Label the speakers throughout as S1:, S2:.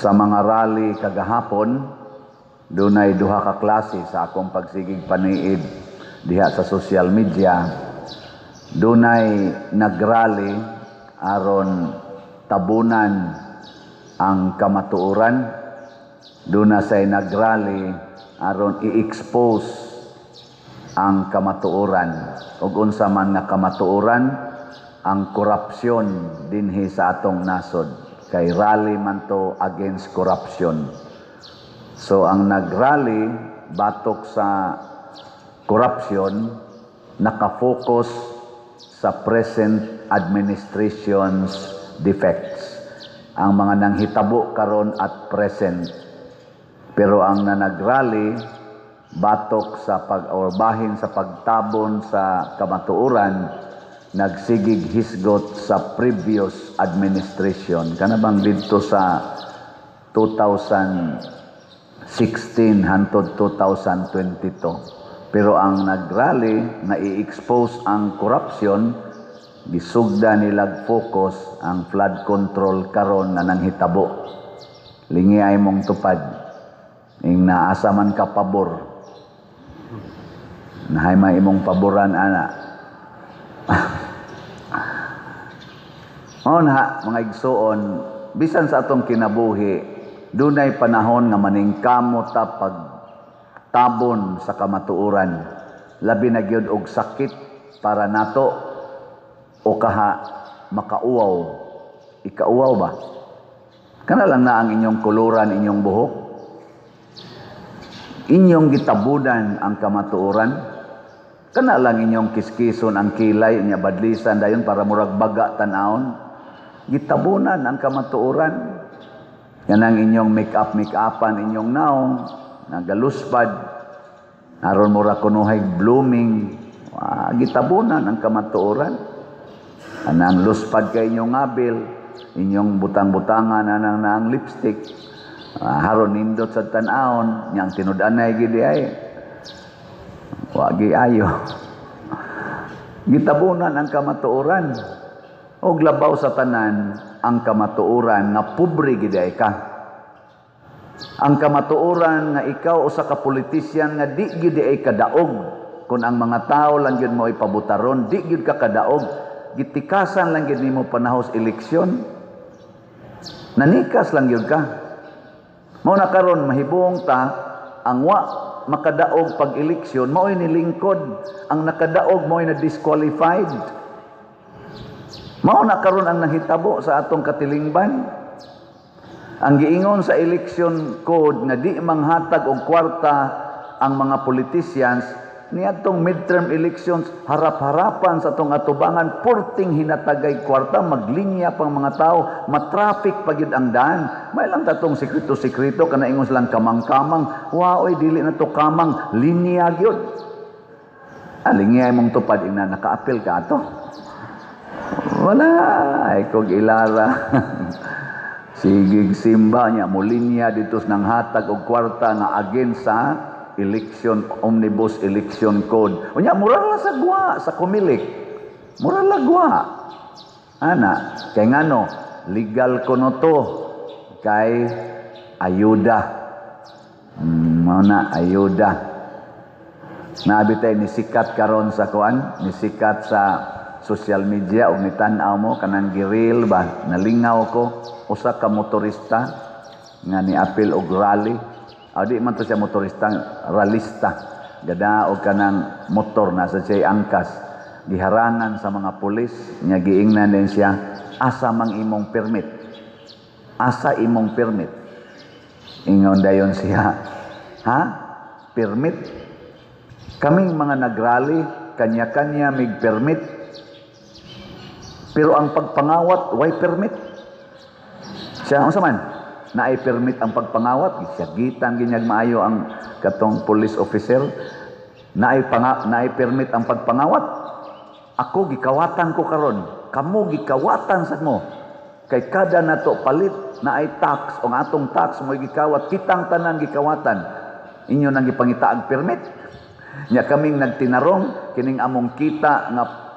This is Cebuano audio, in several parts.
S1: Sa mga rally kagahapon, dunay duha ka klase sa akong pagsigig paniid diha sa social media. Dunay nagrally aron tabunan ang kamatuoran, duna say nagrally aron i-expose ang kamatuoran. Ug unsa man nga kamatuoran? Ang korupsyon dinhi sa atong nasod, kay rally man to against corruption. So ang nagrally batok sa corruption, nakafocus sa present administration's defects, ang mga nanghitabo karon at present. Pero ang nanagrally batok sa pag or bahin sa pagtabon sa kamatuoran, nagsigig hisgot sa previous administration, kana bang didto sa 2016 hantod 2022. Pero ang nagrally na i-expose ang corruption, gisugda nilag focus ang flood control karon na nanghitabo. Lingi ay mong tupad ing naasa man ka pabor, nahay may imong paboran ana. Mao na, mga igsuon, bisan sa atong kinabuhi, dunay panahon nga maningkamot ta pagtabon sa kamatuoran. Labi na gyud og sakit para nato o kaha makauwaw. Ikauwaw ba? Kana lang na ang inyong kuluran, inyong buhok. Inyong gitabunan ang kamatuoran. Kana lang inyong kiskison ang kilay, inya badlisan dayon para murag baga tan-awon. Gitabunan ang kamatuoran. Kanang inyong make-up, make-upan inyong naong, nagaluspad, aron mura kunuhay blooming, gitabunan ang kamatuoran. Anang luspad kay inyong abil, inyong butang-butangan anang naang lipstick, haron nindot sa tan-awon, niyang tinud-anay gidi ay. Wagi ayo. Gitabunan ang kamatuoran. Og labaw sa tanan ang kamatuoran nga pobre gid ay ka. Ang kamatuoran nga ikaw usa ka politisyan nga di gid ay kadaog. Kung ang mga tao lang gyud mo ipabutaron, di gyud ka kadaog. Gitikasan lang gyud nimo panahos eleksyon. Nanikas lang gyud ka. Mao na karon mahibong ta ang wa makadaog pag eleksyon, mao'y nilingkod. Ang nakadaog, mao'y na disqualified. Mao na karon ang nahitabo sa atong katilingban. Ang giingon sa election code nga di manghatag og kwarta ang mga politicians, niadtong midterm elections, harap-harapan sa atong atubangan, purting hinatagay kwarta, maglinya pang mga tao, matraffic pa gyud ang daan. May lang tatong sekreto-sekreto, kana ingon silang kamang-kamang, wa oy, dili na to kamang, linya gyud. Alingi ay mong tupad ina nakaapil ka ato. Wala ay kog ilara. Sigig simba niya mulinya dito nang hatag og kwarta nga against sa election omnibus election code. Unya mura lang sa gwa sa Comelec. Mura lang gwa. Ana, kay ngano legal kuno to kay ayuda. Mao na ayuda. Naabi tay ni sikat karon sa kuan, ni sikat sa social media og nitan-aw mo kanang giril ba, nalingaw ko usa ka motorista nga niapil og rally. Aw, di man to siya motorista, ralista. Gada og kanang motor na sa siya angkas. Giharangan sa mga pulis, nya giingnan din siya, "Asa mang imong permit? Asa imong permit?" Ingon dayon siya, "Ha? Permit? Kaming mga nagrally, kanya-kanya mig permit. Pero ang pagpangawat, way permit." Siya, unsa man? Naay permit ang pagpangawat. Siya gitang ginyag maayo ang katong police officer. Naay permit ang pagpangawat. Ako gikawatan ko karon. Kamo gikawatan sa mo. Kay kada nato palit naay tax, ang atong tax mo gikawat, kitang tanan gikawatan. Inyo nang gipangitaag permit. Nya kaming nagtinarong kining among kita nga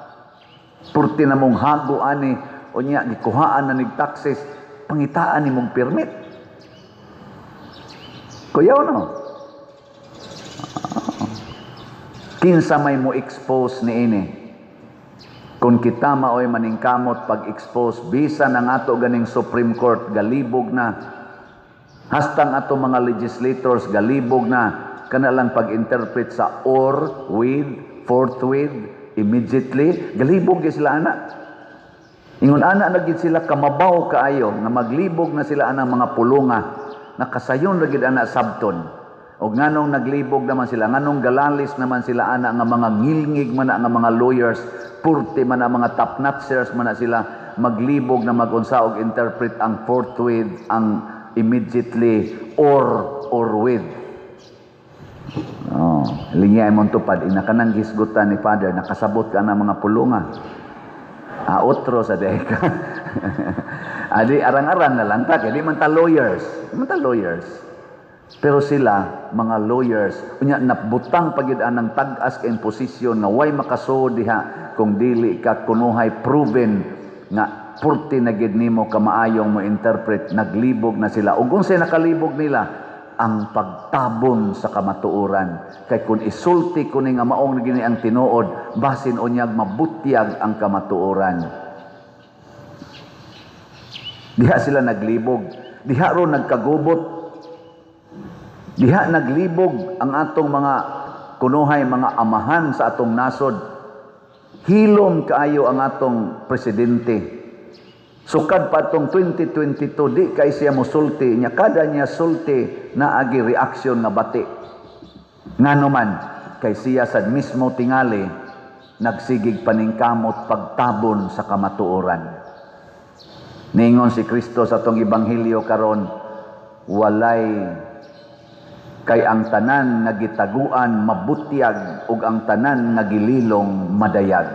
S1: purti na mong hago ani, unya gikuhaan na nig taxes, pangitaan nimong permit. Kuyaw, no? Kinsa may mo expose niini? Kung kita maoy maningkamot pag-expose, bisan ang ato ganing Supreme Court galibog na, hastang ato mga legislators galibog na, kana lang pag-interpret sa or, with, forthwith, immediately, galibog gyud sila ana. Ingon ana na gid sila kamabaw kaayo nga maglibog na sila anang mga pulunga, nakasayon ra gid ana sabton. Og nganong naglibog naman sila, nganong galalis naman sila ana nga mga ngilngig man na nga mga lawyers, purte man na mga top notchers man na sila, maglibog na magunsa og interpret ang forthwith, ang immediately, or with. Oh, lingya imong tupad ina kanang gisgutan ni Father, nakasabot ka na mga pulunga. Ah, otro sa deka. Adi arang-arang na lang ta kay di man ta lawyers. Di man ta lawyers. Pero sila mga lawyers, unya nabutang pa gyud anang tag-as kay posisyon nga way makasuod diha kung dili ka kunuhay proven nga purti na gid nimo kamaayong mo interpret, naglibog na sila. Ug unsay nakalibog nila? Ang pagtabon sa kamatuoran. Kay kung isulti ko ni nga maong gini ang tinuod, basin unyag mabutyag ang kamatuoran. Diha sila naglibog. Diha ro nagkagubot. Diha naglibog ang atong mga kunuhay, mga amahan sa atong nasod. Hilom kaayo ang atong presidente. Sukad pa atong 2022, di kay siya mosulti nya, kada niya sulti naagi reaksyon nga bati. Ngano man kay siya sad mismo tingali nagsigig paningkamot pagtabon sa kamatuoran. Ningon si Kristo sa atong ebanghelyo karon, walay kay ang tanan nga gitaguan mabutyag ug ang tanan nga gililong madayag.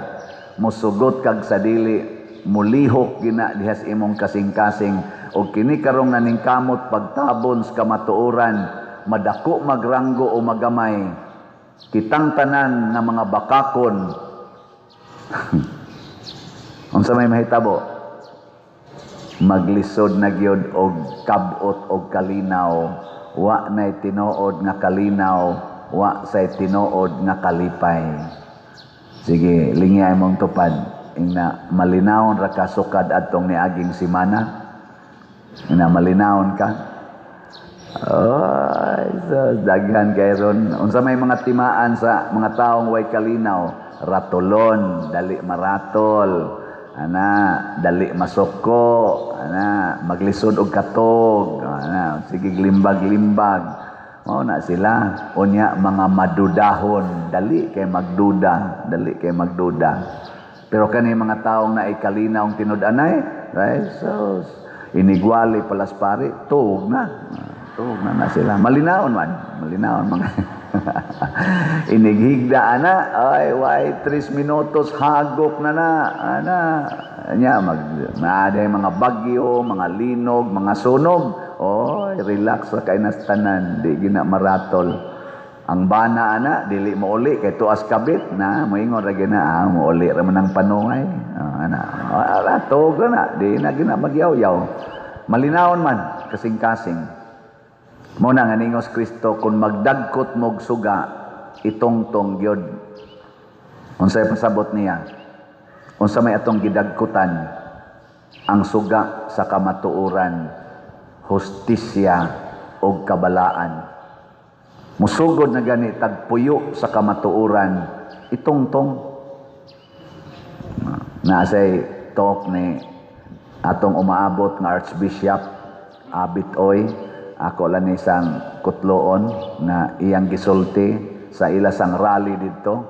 S1: Mosugot kag sa dili, mulihok gina diha sa imong kasing-kasing. Og kini karong naningkamot pagtabon sa kamatuoran, madako magranggo o magamay, kitang tanan nga mga bakakon. Unsa may mahitabo? Maglisod na gyud og kab-ot og kalinaw. Wa nay tinuod nga kalinaw, wa say tinuod nga kalipay. Sige, lingya imong tupad. Ingna malinawon ra ka sukad adtong niaging semana. Ingna malinawon ka. Ay, so, daghan kay ron. Unsa may mga timaan sa mga taong way kalinaw? Ratolon, dali maratol. Ana, dali masuko, ana, maglisod og katog, ana, sige limbag-limbag. Mao na sila. Unya mga madudahon, dali kay magduda, dali kay magduda. Pero kani mga taong naay kalinaw ang tinud-anay, right? So inigwali palas pare, tuog na. Tuog na na sila. Malinawon man, malinaon mga. Inighigda ana, ay way 3 minutos hagop na na ana. Nya mag naaday mga bagyo, mga linog, mga sunog. Oy, relax ra kay nas tanan, di gina maratol. Ang bana ana dili mo uli kay tuas kabit na moingon ra gina, mo uli ra man ang panungay. Ana, ala tuog ra na, di na gina magyaw-yaw. Malinawon man kasing-kasing. Mao na nga ningos Kristo, kung magdagkot mog suga, itongtong gyud. Unsay pasabot niya? Unsa may atong gidagkutan? Ang suga sa kamatuoran, hustisya og kabalaan. Musugod na gani tagpuyo sa kamatuoran, itongtong. Naasay talk ni atong umaabot nga Archbishop Abit Oy, ako lang isang kutloon na iyang gisulti sa ilasang rally didto.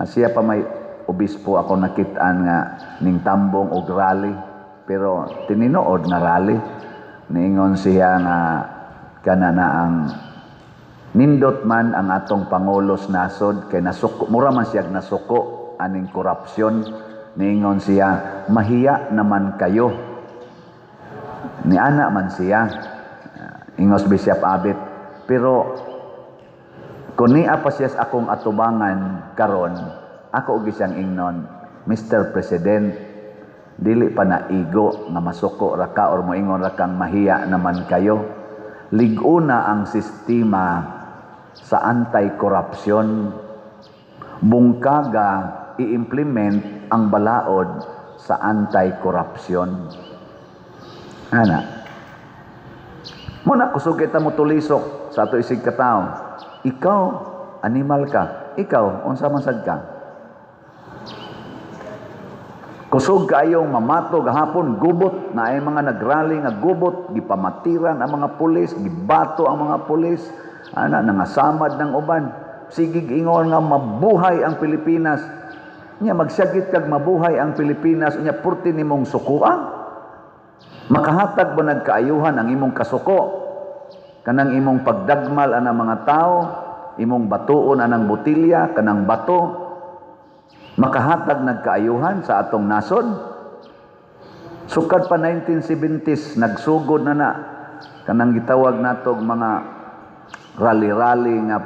S1: Siya pa may obispo ako nakitaan nga ning tambong og rally, pero tininood nga rally. Niingon siya nga kana na ang nindot man ang atong pangulo sa nasod kay nasuko, mura man siya nasuko aning korupsyon. Niingon siya, mahiya naman kayo. Niana man siya, ingos Bishop Abit, pero kung niya pa siya sa akong atubangan karon, ako og siyang ingnon, Mr. President, dili pa na igo nga masuko ra ka or moingon ra kang mahiya naman kayo. Lig-una ang sistema sa anti-corruption. Bungkaga i-implement ang balaod sa anti-corruption. Ana. Muna kusog kita mo tulisok sa ato isig katao. Ikaw, animal ka. Ikaw, unsa man sad ka? Kusog kaayong mamato gahapon, gubot na ay mga nagrally nga gubot, gipamatiran ang mga pulis, gibato ang mga pulis, ana nangasamad ng uban. Sigig ingon nga mabuhay ang Pilipinas. Nya magsyagit kag mabuhay ang Pilipinas, nya purti nimong sukuan. Makahatag ba nagkaayuhan ang imong kasuko? Kanang imong pagdagmal anang mga tao, imong batuon anang botilya, kanang bato, makahatag nagkaayuhan sa atong nasod? Sukad pa 1970s, nagsugod na na kanang gitawag natog mga rally-rally nga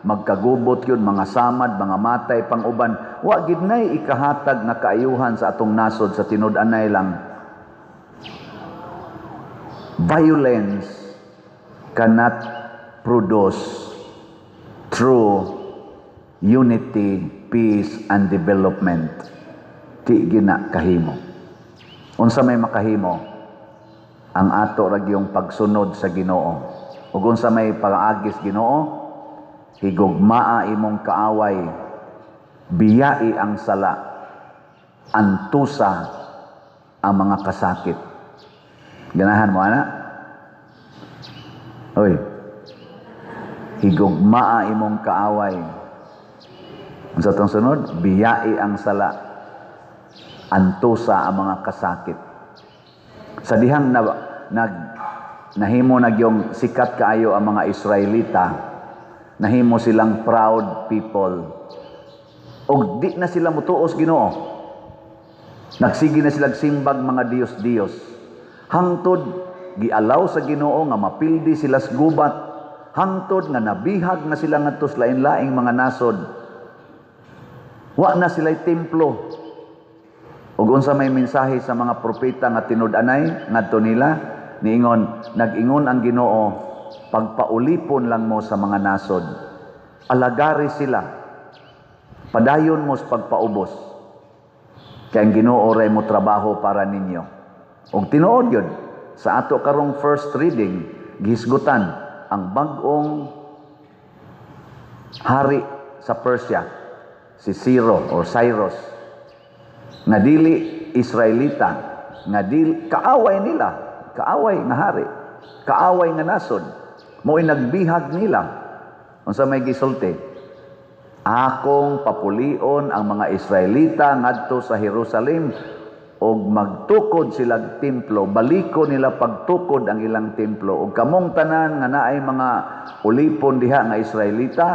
S1: magkagubot yun, mga samad, mga matay pang uban. Wa gid nay ikahatag nga kaayuhan sa atong nasod sa tinud-anay lang. Violence cannot produce true unity, peace, and development. Di gina kahimo. Unsa may makahimo? Ang ato ra gyung pagsunod sa Ginoo. Ug unsa may pagaagis Ginoo? Higugmaa imong kaaway, biyai ang sala, antusa ang mga kasakit. Ganahan mo ana? Oy. Higugmaa imong kaaway. Unsa tong sunod? Biyai ang sala, antusa ang mga kasakit. Sa dihang na, nag nahimo nagyong sikat kaayo ang mga Israelita, nahimo silang proud people. Og di na sila mutuos Ginoo. Nagsige na sila simbag mga Diyos-Diyos. Hangtod gialaw sa Ginoo nga mapildi sila sa gubat, hangtod nga nabihag na sila ngadto sa lain-laing mga nasod. Wa na sila'y templo. Ug unsa may mensahe sa mga propeta nga tinud-anay ngadto nila, niingon, nag-ingon ang Ginoo, pagpaulipon lang mo sa mga nasod. Alagari sila. Padayon mo sa pagpaubos. Kay ang Ginoo ray mo trabaho para ninyo. Ug tinuod yun, sa ato karong first reading, gihisgutan ang bag-ong hari sa Persia, si Ciro or Cyrus, nga dili Israelita, nga dili, kaaway nila, kaaway nga hari, kaaway nga nasod, mo'y nagbihag nila. Unsa may gisulti? Akong papulion ang mga Israelita ngadto sa Jerusalem og magtukod silag templo, baliko nila pagtukod ang ilang templo. Og kamong tanan nga naay mga ulipon diha nga Israelita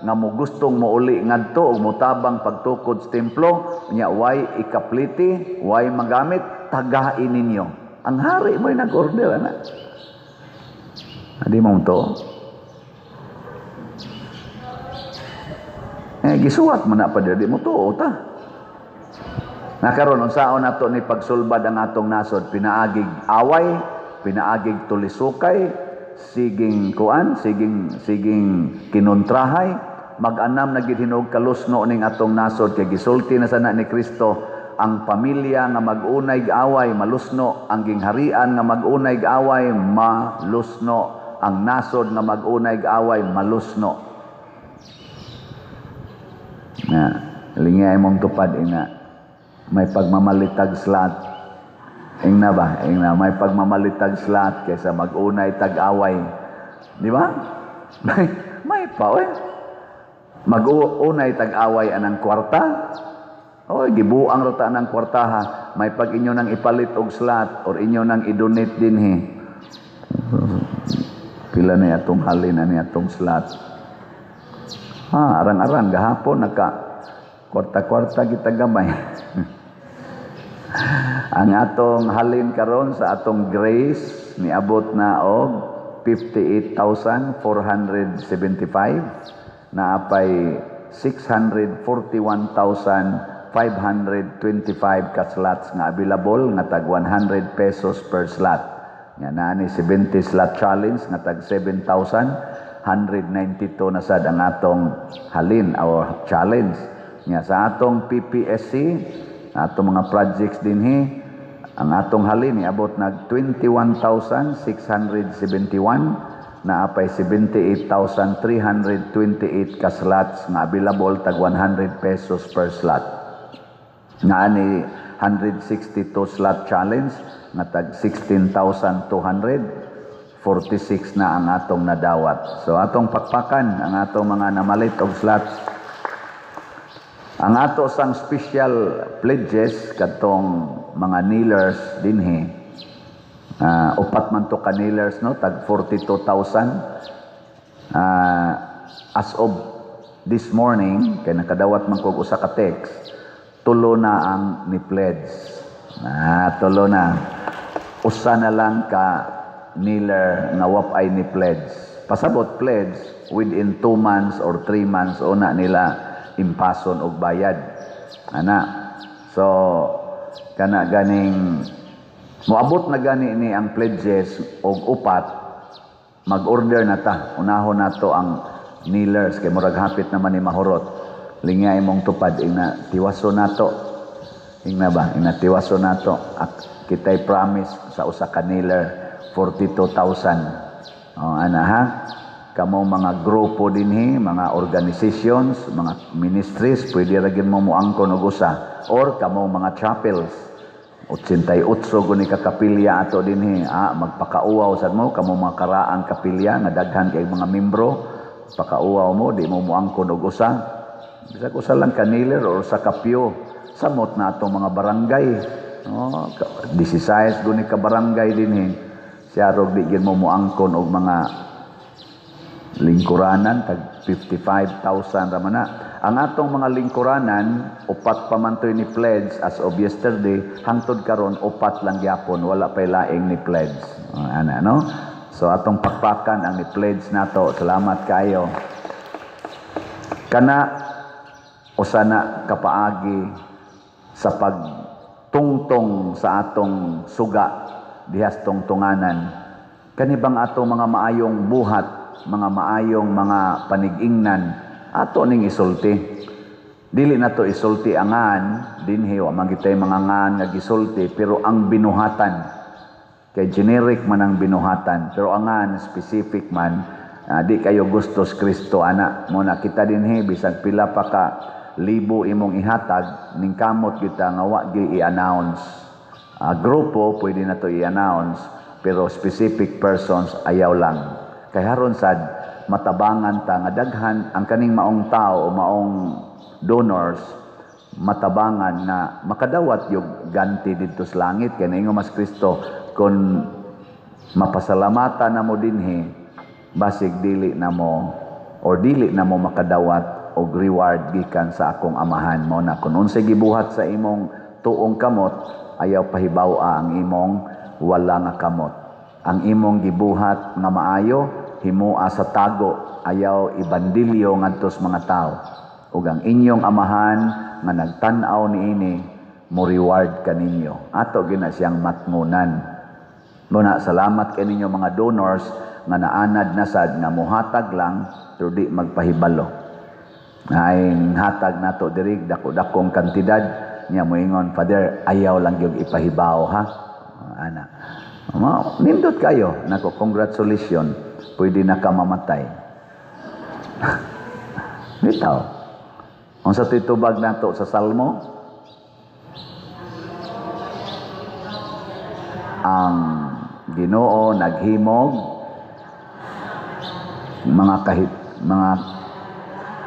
S1: nga mo gustong mouli ngadto og motabang pagtukod sa templo, nya way ikapliti, way magamit, tagain ninyo. Ang hari mo'y nag-order ana. Adi mo to. Gisuwat man na pa di mo tuo ta. Nakaron unsaon nato ni pagsulbad ang atong nasod, pinaagig away, pinaagig tulisukay, siging kuan, siging kinontrahay, mag-anam na gid hinuog kalusno ning atong nasod kay gisulti na sana ni Kristo ang pamilya nga mag-unay away malusno, ang gingharian nga mag-unay away malusno, ang nasod nga mag-unay away malusno. Na, lingay mong tupad ina. May pagmamalitag slat. Ingna ba? Ingna, may pagmamalitag slat kaysa mag-unay tag-away. Di ba? May pa, oy. Mag-unay tag-away anang kwarta. Oy, gibuang ra ta anang kwartaha. May pag inyo nang ipalit og slat or inyo nang i-donate dinhi. Pila na atong halin ani atong slat. Ah, arang-arang gahapon naka kwarta-kwarta kita gamay. Ang atong halin karon sa atong grace niabot na og 58,475, naapay 641,525 ka slots nga available nga tag 100 pesos per slot. Nga naa ni 70 slot challenge nga tag 7,192 na sad ang atong halin or challenge. Nga sa atong PPSC, atong mga projects dinhi, ang atong halin niabot nag 21,671, naa pay 78,328 ka slots nga available, tag 100 pesos per slot. Nga ani 162 slot challenge nga tag 16,246 na ang atong nadawat. So atong pakpakan ang atong mga namalit og slots. Ang ato sang special pledges, kadtong mga kneelers dinhi, upat man to ka kneelers, no, tag 42,000. As of this morning, kay nakadawat man kog usa ka text, tulo na ang ni pledge. Ah, tulo na. Usa na lang ka kneeler nga wa pay ni pledge. Pasabot, pledge within 2 months or 3 months una nila impason og bayad. Ana. So kana ganing moabot na gani ni ang pledges og upat, mag-order na ta. Unahon nato ang kneelers kay murag hapit naman ni mahurot. Lingya imong tupad, ingna tiwaso nato. Ingna ba? Ingna tiwaso nato. Kitay promise sa usa ka kneeler 42,000. Oh, ana ha? Kamo mga grupo dinhi, mga organizations, mga ministries, pwede ra gyud mo moangkon og usa, or kamo mga chapels. 88 guni ka kapilya ato dinhi. Ah, magpakauwaw sad mo kamo mga karaang kapilya nga daghan kay mga membro, pakauwaw mo, di mo moangkon og usa. Bisag usa lang ka kneeler or sa kapyo, samot na atong mga barangay. Oh, 16 guni ka barangay dinhi. Siya rog di gyud mo moangkon og mga lingkuranan tag 55,000 ra man na. Ang atong mga lingkuranan, upat pa man to'y ni pledge as of yesterday, hangtod karon upat lang gyapon, wala pay laing ni pledge. Oh, ana, no? So atong pakpakan ang ni pledge nato. Salamat kayo. Kana usa na kapaagi sa pagtungtong sa atong suga dihas tungtunganan. Kani bang atong mga maayong buhat, mga maayong mga panigingnan, ato ning isulti. Dili na to isulti angan dinhi, wa man gitay mga ngan nga gisulti, pero ang binuhatan, kay generic man ang binuhatan, pero angan specific man. Di kayo gustos Kristo ana mo na kita dinhi, bisag pila pa ka libo imong ihatag, ning kamot kita nga wa gi i-announce. Grupo pwede na to i-announce, pero specific persons ayaw lang, kay haron sad matabangan ta nga daghan ang kaning maong tao o maong donors, matabangan na makadawat yung ganti didto sa langit, kay naingon mas Kristo, kung mapasalamatan na mo dinhi, basig dili na mo or dili na mo makadawat og reward gikan sa akong Amahan. Mo na kung unsay gibuhat sa imong tuong kamot, ayaw pahibaw-a ang imong wala nga kamot. Ang imong gibuhat nga maayo, himoa sa tago, ayaw ibandilyo ngadto sa mga tao, ug ang inyong Amahan nga nagtan-aw niini mo reward kaninyo. Ato gina siyang matngunan. Muna salamat kay ninyo mga donors nga naanad na sad nga muhatag lang pero di magpahibalo. Ay hatag nato diri dako-dakong kantidad niya, moingon, "Father, ayaw lang gyud ipahibaw ha." Ana. Ma, nindot kayo. Nako, congratulations. Pwede na ka mamatay. Bitaw. Unsa to'y tubag nato sa Salmo? Ang Ginoo naghimog mga kahit mga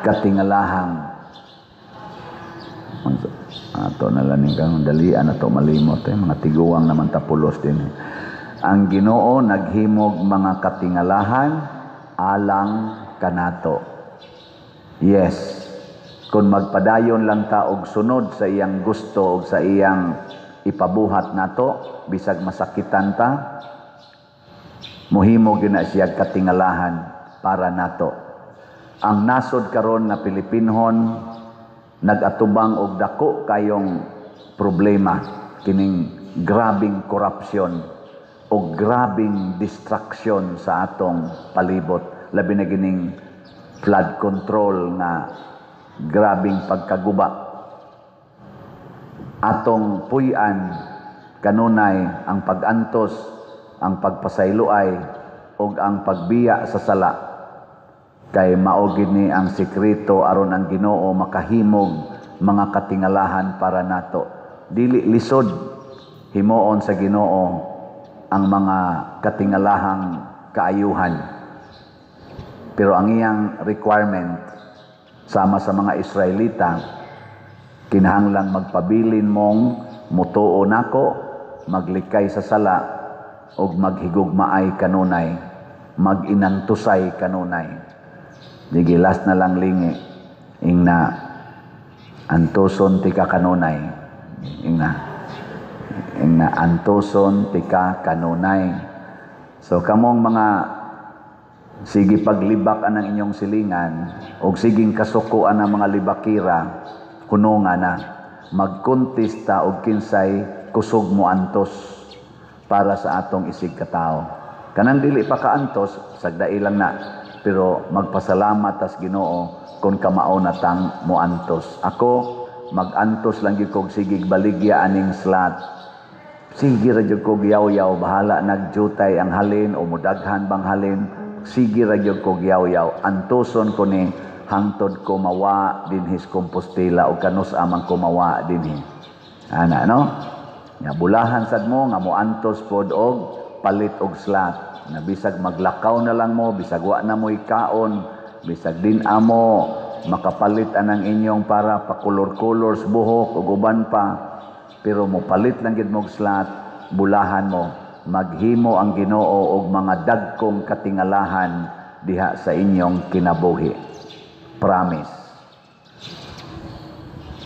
S1: katingalahang. Ato na lang kang dalian ato malimot eh, mga tiguang naman tapulos din eh. Ang Ginoo naghimog mga katingalahan alang kanato. Yes, kung magpadayon lang ta og sunod sa iyang gusto og sa iyang ipabuhat nato, bisag masakitan ta, muhimo gyud na siya katingalahan para nato. Ang nasod karon nga Pilipinhon nagatubang og dako kayong problema kining grabing korupsyon. Og grabing destruction sa atong palibot, labi na gining flood control nga grabing pagkaguba. Atong puy-an kanunay ang pag-antos, ang pagpasayloay ug ang pagbiya sa sala, kay mao gid ni ang sekreto aron ang Ginoo makahimog mga katingalahan para nato. Dili lisod himuon sa Ginoo ang mga katingalahang kaayuhan, pero ang iyang requirement, sama sa mga Israelita, kinahanglang magpabilin mong mutuo nako, maglikay sa sala ug maghigugmaay kanunay, maginantusay kanunay. Sige, last na lang, lingi. Ingna, antuson tika kanunay. Ingna. Ingna, antuson tika kanunay. So kamong mga sige paglibak anang inyong silingan og siging kasukoan ang mga libakira, hununga na. Magkontesta og kinsay kusog mo antos para sa atong isig katao. Kanang dili pa kaantos, sagdai lang na. Pero magpasalamat tas Ginoo kung kamao na tang moantos. Ako, magantos lang gyud kog sigig baligya aning slot. Sige ra gyud kog yaw-yaw, bahala nagjutay ang halin o mudaghan bang halin. Sige ra gyud kog yaw-yaw. Antuson ko ni hangtod ko mawa dinhi sa Compostela o kanus amang ko mawa dinhi. Ana, no? Nga bulahan sad mo nga moantos pod og palit og slot. Na bisag maglakaw na lang mo, bisag wa na mo'y kaon, bisag din amo makapalit anang inyong para pakulor-kulor sa buhok ug uban pa, pero mo palit lang gid mo og slot, bulahan mo maghimo ang Ginoo og mga dagkong katingalahan diha sa inyong kinabuhi. Promise.